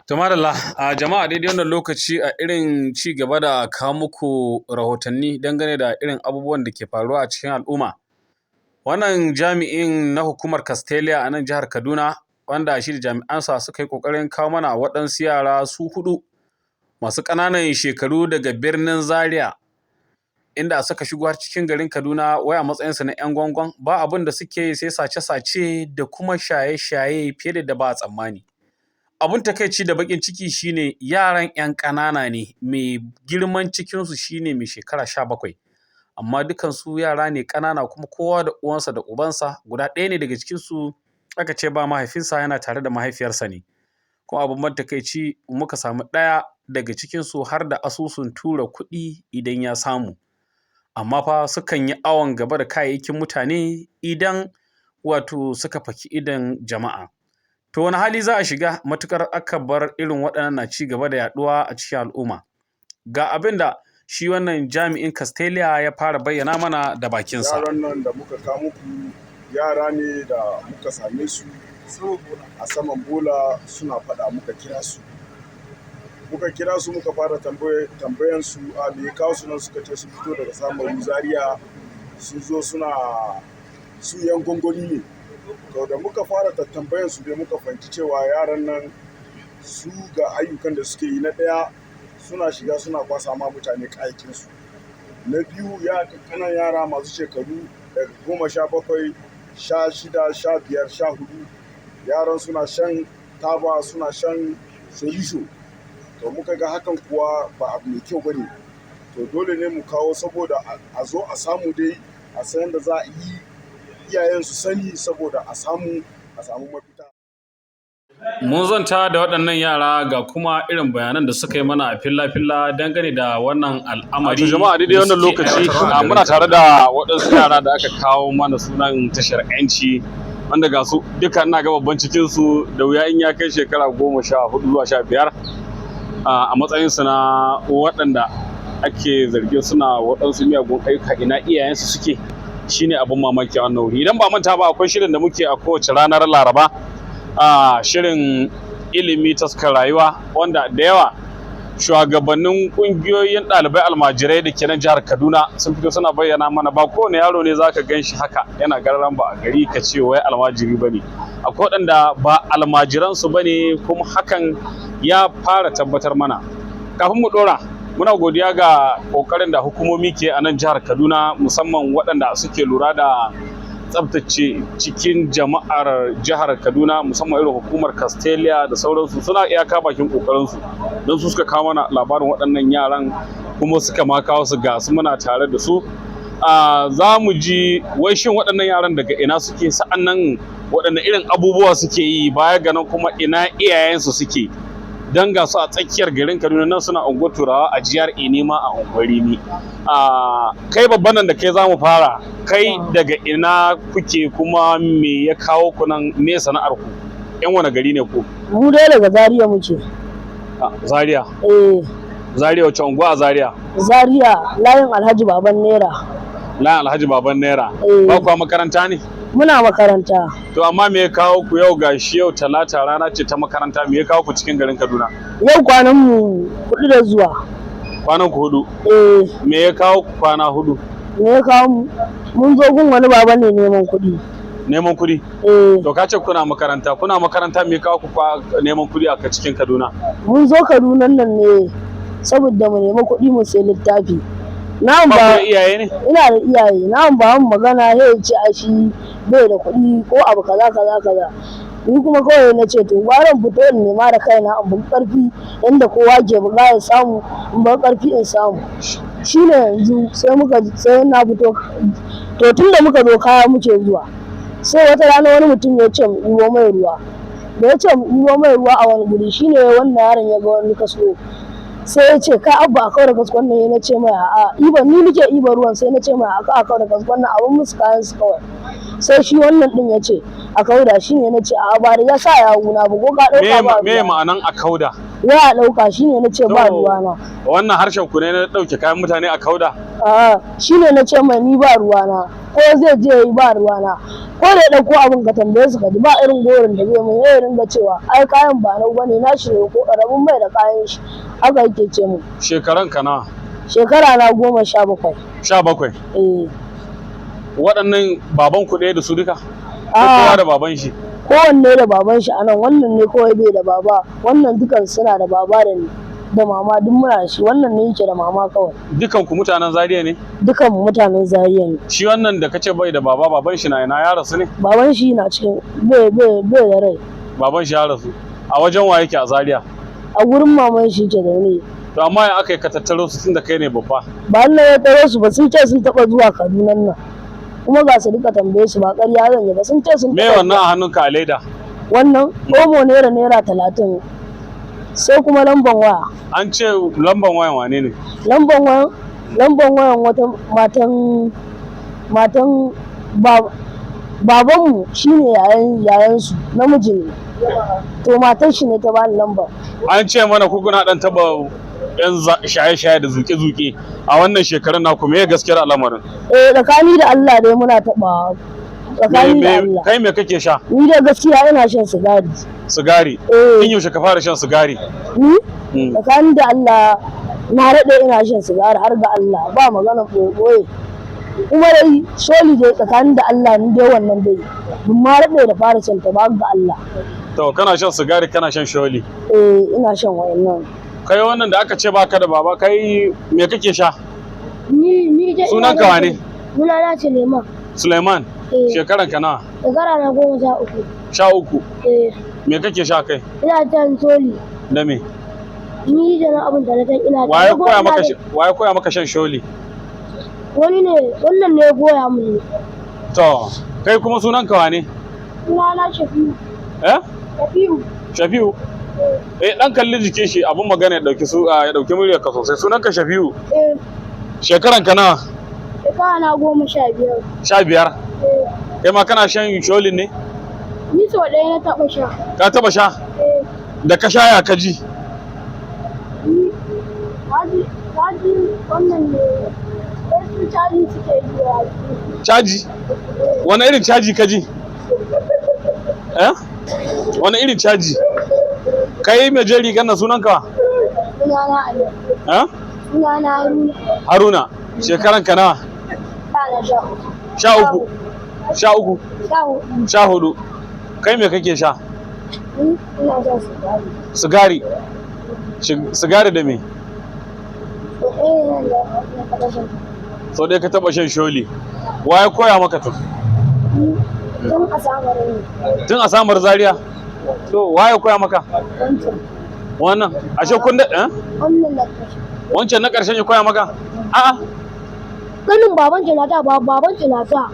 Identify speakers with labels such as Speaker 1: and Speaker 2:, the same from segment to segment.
Speaker 1: To madalla a jama'a, daidai wannan lokaci a irin ci gaba da kawo muku rahotanni dangane da irin abubuwan da ke faruwa a cikin al'umma. Wannan jami'in na hukumar Castelia a nan jihar Kaduna, wanda shi da jami'ansa suka yi ƙoƙarin kawo mana waɗansu yara su huɗu masu ƙananan shekaru daga birnin Zaria, inda suka shigo har cikin garin Kaduna, wai a matsayinsu na 'yan gwangwan, ba abin da suke yi sai sace-sace da kuma shaye-shaye fiye da ba a tsammani. Abun takaici da baƙin ciki shine yaran 'yan ƙanana ne, mai girman cikinsu shine mai shekara 17, amma dukansu yara ne ƙanana, kuma kowa da uwansa da ubansa. Guda ɗaya ne daga cikinsu aka ce ba mahaifinsa, yana tare da mahaifiyarsa ne. Kuma abun ban takaici, muka samu ɗaya daga cikinsu har da asusun tura kuɗi idan ya samu. Amma fa sukan yi awon gaba da kayayyakin mutane idan wato suka faki idon jama'a. To wani hali za a shiga matuƙar aka bar irin waɗannan na ci gaba da yaɗuwa a cikin al'umma? Ga abin da shi wannan jami'in Castelia ya fara bayyana mana da bakinsa.
Speaker 2: Yaran nan da muka kawo muku, yara ne da muka same su a saman bola suna faɗa. Muka kira su, muka fara tambayan su a me ya kawo su nan. Suka ce sun fito daga Samaru, Zaria, sun zo suna su yan gongoni ne. To da muka fara tambayan su dai, muka fahimci cewa yaran nan su ga ayyukan da suke yi. Na ɗaya, suna shiga suna kwasa ma mutane kayakinsu. Na biyu, ya kanan yara masu shekaru daga 17, 16, 15, 14, yaran suna shan taba, suna shan solisho. To muka ga hakan kuwa ba abu mai kyau bane. To dole ne mu kawo saboda a zo a samu dai a san da za a yi, iyayen su sani, saboda a samu mafita.
Speaker 1: Mun zanta da waɗannan yara, ga kuma irin bayanan da suka yi mana a filla-filla dangane da wannan al'amari. To jama'a, daidai wannan lokaci muna tare da waɗansu yara da aka kawo mana sunan tashar 'Yanci, wanda ga su duka, ina ga babban cikin su da wuya in ya kai shekara 14 zuwa 15, a matsayinsu na waɗanda ake zargin suna waɗansu miyagun ayyuka. Ina iyayensu suke shine abin mamaki a wannan wuri. Idan ba manta ba, akwai shirin da muke a kowace ranar Laraba, a shirin Ilimi Taskar Rayuwa, wanda da yawa shugabannin kungiyoyin ɗalibai almajirai da ke nan jihar Kaduna sun fito suna bayyana mana ba kowane yaro ne zaka gan shi haka yana gararan ba a gari ka ce wai almajiri bane. Akwai waɗanda ba almajiransu bane, kuma hakan ya fara tabbatar mana. Kafin mu ɗora, muna godiya ga ƙoƙarin da hukumomi ke a nan jihar Kaduna, musamman waɗanda suke lura da tsabtace cikin jama'ar jihar Kaduna, musamman irin hukumar Castelia da sauransu. Suna iyaka bakin kokarinsu don su suka kawo mana labarin waɗannan yaran, kuma suka ma kawo su, ga su muna tare da su. Za mu ji wai shin waɗannan yaran daga ina suke, sa'annan waɗanne irin abubuwa suke yi, baya ga nan kuma ina iyayensu suke, don ga su a tsakiyar garin Kaduna nan, suna unguwar Turawa a GRA nema a unguwar Rimi. Kai babban nan, da kai za mu fara. Kai daga ina kuke, kuma me ya kawo ku nan? Me sana'ar ku? Yan wani gari ne ku?
Speaker 3: Mu dai daga Zaria muke.
Speaker 1: Zaria?
Speaker 3: Eh.
Speaker 1: Zaria, wace unguwa a Zaria?
Speaker 3: Zaria, layin Alhaji Baban Naira.
Speaker 1: Layin Alhaji Baban Naira?
Speaker 3: Eh.
Speaker 1: Ba kuwa makaranta ne?
Speaker 3: Muna makaranta.
Speaker 1: To amma me ya kawo ku yau? Gashi yau Talata, rana ce ta makaranta, me ya kawo ku cikin garin Kaduna?
Speaker 3: Yau kwanan mu 4 da zuwa.
Speaker 1: Kwanan ku 4?
Speaker 3: Eh.
Speaker 1: Me ya kawo ku kwana 4?
Speaker 3: Me ya kawo mu? Mun zo gun wani baba ne neman kuɗi.
Speaker 1: Neman kuɗi?
Speaker 3: Eh.
Speaker 1: To ka ce kuna makaranta, kuna makaranta, me ya kawo ku neman kuɗi a cikin Kaduna?
Speaker 3: Mun zo Kaduna nan ne saboda mu nemi kuɗi mu sayi littafi. Na
Speaker 1: Ba ku
Speaker 3: ba
Speaker 1: da iyaye ne?
Speaker 3: Ina da iyaye. Na ba mu magana, sai ya ce a shi bai da kuɗi ko abu kaza kaza kaza. Ni kuma kawai na ce to gwara in fito in nema da kaina, in bugi ƙarfi yanda kowa ke buga ya samu, in buga ƙarfi in samu. Shine yanzu sai muka sai na fito. To tun da muka zo, kaya muke zuwa. Sai wata rana wani mutum ya ce mu ɗibo mai ruwa. Da ya ce mu ɗibo mai ruwa a wani guri, shine wannan yaron ya ga wani kasko, sai ya ce, "Kai Abba, a kawar da kaskon nan." Na ce mai a'a, iba ni nake iba ruwan. Sai na ce mai a'a, a kawar da kaskon nan, abin musu kayan su kawai. Sai shi wannan din ya ce a kauda. Shine na ce a'a, ba da ya sa yawuna ba ko ka
Speaker 1: Me
Speaker 3: ɗauka ba
Speaker 1: me
Speaker 3: ruwa.
Speaker 1: ma'anan a kauda?
Speaker 3: Wai a ɗauka, shine na ce ba
Speaker 1: To,
Speaker 3: ruwa na.
Speaker 1: Wannan harshen ku ne na ɗauke kayan mutane a kauda?
Speaker 3: A'a, shine na ce mai ni ba ruwa na, ko zai je yi ba ruwa na. Ko da ya ɗauko abin ka tambaye su ka ji ba irin gorin da zai mun, ya ringa cewa ai kayan ba nau bane, na shi ne ko ƙaramin mai da kayan shi, haka yake ce mun.
Speaker 1: Shekaran ka nawa?
Speaker 3: Shekara na 17.
Speaker 1: 17.
Speaker 3: Eh.
Speaker 1: Waɗannan baban ku ɗaya da su duka? Ko
Speaker 3: A'a.
Speaker 1: kowa da baban shi?
Speaker 3: Kowanne da baban shi anan, wannan ne kawai bai da baba, wannan dukan suna da baba da ni da mama duk muna da shi, wannan ne yake da mama kawai.
Speaker 1: Dukan ku mutanen Zaria ne?
Speaker 3: Dukan mu mutanen Zaria ne.
Speaker 1: Shi wannan da kace bai da baba, baban shi na ina, ya rasu ne?
Speaker 3: Baban shi na cikin bai da rai.
Speaker 1: Baban shi ya rasu. A wajen wa yake a Zaria?
Speaker 3: A gurin maman shi ke zaune.
Speaker 1: To amma ya aka yi ka tattaro su tunda kai ne babba?
Speaker 3: Ba Allah ya taro su ba, sun ce sun taɓa zuwa Kaduna nan, kuma ga su duka tambaye su, ba ƙarya zan yi ba, sun ce sun
Speaker 1: Me
Speaker 3: taɓa.
Speaker 1: wannan a hannunka a leda?
Speaker 3: Wannan omo naira 30, sai kuma lamban waya.
Speaker 1: An ce lamban wayan wane ne?
Speaker 3: Lamban wayan wata matan babanmu shine yayan su namiji ne, to matan shi ne ta bani lambar.
Speaker 1: An ce mana ku kuna dan taba yan shaye-shaye da zuke-zuke a wannan shekarun naku, me gaskiyar al'amarin?
Speaker 3: Eh, tsakani da Allah dai muna taɓa, tsakani da Allah.
Speaker 1: Kai me kake sha?
Speaker 3: Ni dai gaskiya ina shan sigari.
Speaker 1: Sigari.
Speaker 3: Eh.
Speaker 1: Tun yaushe ka fara shan sigari?
Speaker 3: Ni tsakani da Allah na daɗe ina shan sigari, har ga Allah, ba magana ɓoye. Kuma dai soli dai tsakanin da Allah ni dai wannan dai ban ma daɗe da fara shan ta ba, har ga Allah.
Speaker 1: To kana shan sigari, kana shan sholi.
Speaker 3: Eh, ina shan wayannan.
Speaker 1: Kai wannan da aka ce baka da baba, kai me kake sha?
Speaker 4: Ni dai ina
Speaker 1: Sunan ka wane?
Speaker 4: Suna na Suleiman.
Speaker 1: Suleiman.
Speaker 4: Eh.
Speaker 1: Shekaran ka nawa?
Speaker 4: Shekara na 13.
Speaker 1: 13.
Speaker 4: Eh.
Speaker 1: Me kake sha kai?
Speaker 4: Ina shan soli.
Speaker 1: Da me?
Speaker 4: Ni da na abin da na san ina
Speaker 1: Waye
Speaker 4: na
Speaker 1: koya
Speaker 4: ina
Speaker 1: maka waye koya maka shan sholi?
Speaker 4: Wani ne, wannan ne ya koya mun ne.
Speaker 1: To kai kuma sunan ka wane?
Speaker 4: Suna na Shafi'u.
Speaker 1: Eh?
Speaker 4: Shafi'u.
Speaker 1: Shafi'u. Eh, dan kalli jikin shi, abun magana ya dauki su ya dauki muryar ka sosai. Sunan ka Shafi'u.
Speaker 4: Eh.
Speaker 1: Shekaran ka nawa?
Speaker 4: Shekara na 15.
Speaker 1: 15.
Speaker 4: Eh.
Speaker 1: Kai ma kana shan sholin ne?
Speaker 4: Ni sau ɗaya na taɓa sha.
Speaker 1: Ka taba sha?
Speaker 4: Eh.
Speaker 1: Da ka sha ya ka ji?
Speaker 4: Ni kaji wannan ne. Wasu caji suke biya.
Speaker 1: Caji? Wani irin caji ka ji? Eh? Wani irin caji? Kai mai jan rigar na sunan ka?
Speaker 4: Suna na Ali.
Speaker 1: Eh?
Speaker 4: Suna na Haruna.
Speaker 1: Haruna. Shekaran ka nawa?
Speaker 4: Sha na 13.
Speaker 1: 13. 13.
Speaker 4: 14.
Speaker 1: 14. Kai me kake sha?
Speaker 4: Ni ina shan sigari.
Speaker 1: Sigari. Sigari da me?
Speaker 4: Sau ɗaya ne na taɓa shan.
Speaker 1: Sau ɗaya ka taɓa shan sholi. Wa ya koya maka to?
Speaker 4: Tun a samarin ne.
Speaker 1: Tun a samar Zaria? To wa ya koya maka?
Speaker 4: Wancan.
Speaker 1: Wannan? Ashe kun da eh?
Speaker 4: Wannan na ƙarshe.
Speaker 1: Wancan na ƙarshen ya koya maka? A'a.
Speaker 4: Ganin baban shi na ta, baban shi na ta.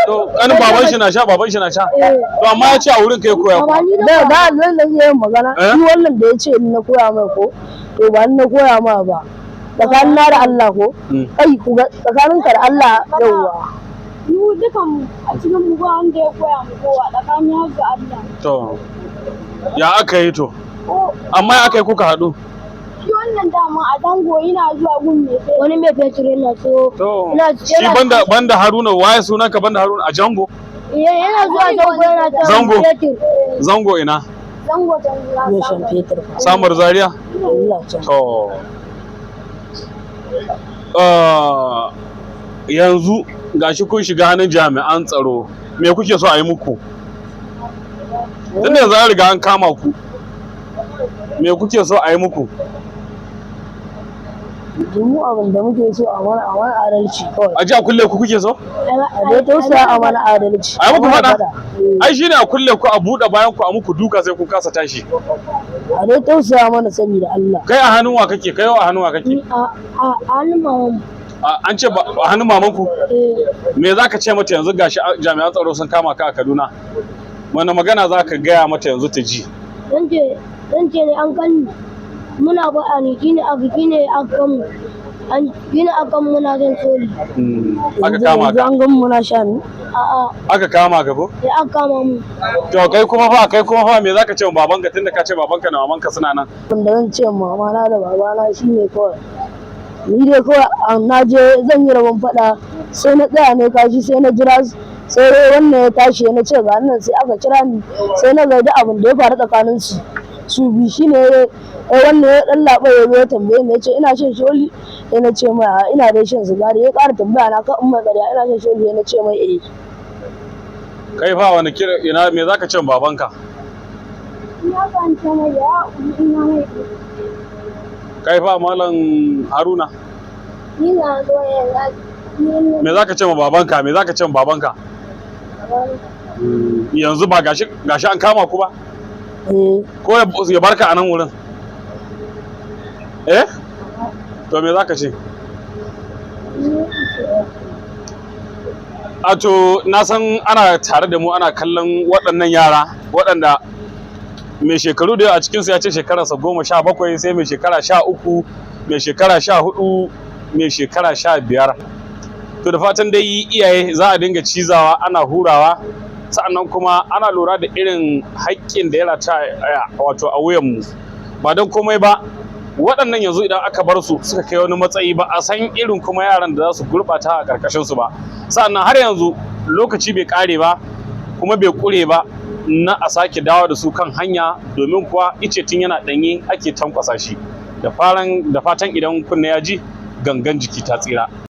Speaker 1: To kanin baban shi na sha, baban shi na sha.
Speaker 4: Eh.
Speaker 1: To amma ya ce a wurin ka ya koya.
Speaker 4: Ba ni
Speaker 3: Da
Speaker 4: na
Speaker 3: da zan da yin magana.
Speaker 1: Eh?
Speaker 3: Shi wannan da ya ce ni na koya mai ko, to ba ni na koya ma ba, tsakanin na da Allah ko. Kai ku ga tsakaninka da Allah, yauwa.
Speaker 4: Mu dukan mu a cikin mu ba wanda ya koya mu kowa, tsakanin har ga Allah.
Speaker 1: To ya aka yi to?
Speaker 4: Ko
Speaker 1: Amma ya aka yi kuka haɗu?
Speaker 4: shi wannan dama a dango yana zuwa gun mai fetur. Wani mai fetur yana so.
Speaker 1: To
Speaker 4: Yana
Speaker 1: shi banda Haruna, waye sunanka banda Haruna a Jango?
Speaker 4: Yana zuwa zango yana ta
Speaker 1: Zango.
Speaker 4: fetur.
Speaker 1: Zango ina?
Speaker 4: Zango zango.
Speaker 3: Zai shan fetur fa.
Speaker 1: Samar Zaria?
Speaker 3: Allah can.
Speaker 1: To yanzu gashi kun shiga hannun jami'an tsaro, me kuke so a yi muku? Tunda yanzu an riga an kama ku, me kuke so a yi muku?
Speaker 3: Mu abin da muke so a mana adalci kawai.
Speaker 1: A ji a kulle ku kuke so?
Speaker 3: A dai tausaya, a mana adalci.
Speaker 1: A yi muku
Speaker 3: mana
Speaker 1: faɗa?
Speaker 3: Eh,
Speaker 1: Ai shine a kulle ku, a buɗe bayan ku, a muku duka sai kun kasa tashi.
Speaker 3: A dai tausaya mana saboda Allah.
Speaker 1: Kai a hannun wa kake? Kai a hannun wa kake?
Speaker 4: A hannun mamanmu.
Speaker 1: An ce a hannun mamanku?
Speaker 4: Eh.
Speaker 1: Me za ka ce mata yanzu gashi jami'an tsaro sun kama ka a Kaduna? Wani magana za ka gaya mata yanzu ta ji?
Speaker 4: Zan ce ne an kan muna faɗa ne, shine aka shine aka mu an shine aka muna son soli.
Speaker 1: Aka
Speaker 3: Yanzu
Speaker 1: kama
Speaker 3: yanzu
Speaker 1: ka.
Speaker 3: an gan muna sha ne.
Speaker 4: A'a.
Speaker 1: Aka kama ka ko?
Speaker 4: Sai aka kama mu.
Speaker 1: To kai kuma fa me za ka ce wa babanka tunda ka ce babanka da mamanka suna nan?
Speaker 3: Abin da zan ce mama na da babana shine kawai ni dai kawai na je zan yi rabon faɗa, sai na tsaya ne kashi, sai na jira. Sai dai wannan ya tashi na ce ga nan, sai aka kira ni, sai na ga duk abin da ya faru tsakanin su su bi. Shine eh wannan ya dan laba ya zo ya tambaye ni, ya ce ina shan sholi? Sai na ce mai a'a, ina dai shan sigari. Ya ƙara tambaya na kan in mai ƙarya, ina shan sholi? Sai na ce mai eh.
Speaker 1: Kai fa, wani kira ina me zaka ce ma babanka?
Speaker 4: Ina kan ce mai ya ina mai.
Speaker 1: Kai fa, Malam Haruna?
Speaker 4: Ni na zo ya ni.
Speaker 1: Me zaka ce ma babanka? Me zaka ce ma babanka yanzu? Ba gashi gashi an kama ku ba?
Speaker 3: Eh.
Speaker 1: Ko ya barka a nan wurin? Eh, to me zaka ce? A to, na san ana tare da mu, ana kallon waɗannan yara waɗanda mai shekaru da yawa a cikinsu ya ce shekararsa 17, sai mai shekara 13, mai shekara 14, mai shekara 15. To, da fatan dai iyaye za a dinga cizawa ana hurawa, sa'annan kuma ana lura da irin haƙƙin da ya rata wato a wuyanmu. Ba don komai ba, waɗannan yanzu idan aka bar su suka kai wani matsayi, ba a san irin kuma yaran da za su gurɓata a ƙarƙashin su ba. Sa'annan har yanzu lokaci bai ƙare ba kuma bai ƙure ba na a sake dawo da su kan hanya, domin kuwa ice tun yana ɗanye ake tankwasa shi. Da fatan idan kunne ya ji, gangan jiki ta tsira.